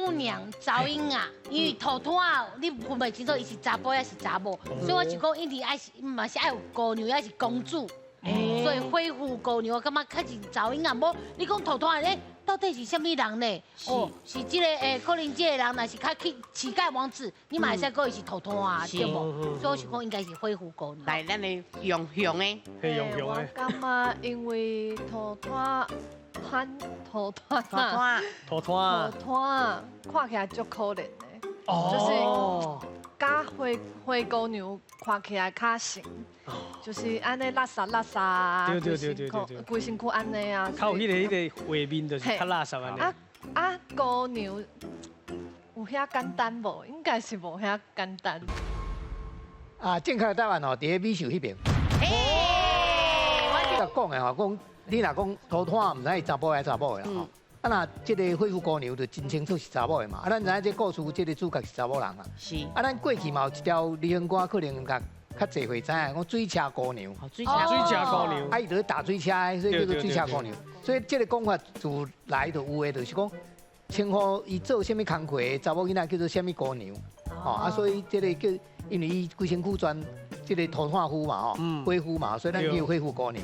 姑娘查某囡仔，因為塗炭你分袂清楚伊是查埔抑是查某，所以我想講一定愛是嘛是愛有姑娘，抑是公主，所以灰狐姑娘我感覺較是查某囡仔，無你講塗炭咧，到底是啥物人呢？哦，是這個可能這個人若是較去乞丐王子，你嘛會使講伊是塗炭啊，對無？所以我想講應該是灰狐姑娘。來，咱的用用的，嘿用用的。我感覺因為塗炭炭塗炭塗炭，塗炭，塗炭看起來足可憐的，就是佮灰灰姑娘看起來較像，就是按呢垃圾垃圾，規身軀按呢啊，較有彼個畫面就是較垃圾按呢。啊啊，姑娘有遐簡單無？應該是無遐簡單。啊，正確的答案哦，佇咧美秀彼邊。我講的吼，講你若講塗炭，毋知是查埔抑查某的啦吼。啊，若這個灰狐姑娘就真清楚是查某的嘛。啊，咱知影這故事，這個主角是查某人啊。啊，咱過去嘛有一條流行歌，可能較較濟歲知影，講水車姑娘。水車水車姑娘。啊，伊就咧踏水車的，所以叫做水車姑娘。所以這個講法自來就有的，就是講稱呼伊做啥物工課的查某囡仔叫做啥物姑娘。吼啊，所以這個叫，因為伊規身軀全這個塗炭夫嘛吼，灰夫嘛，所以咱叫灰狐姑娘。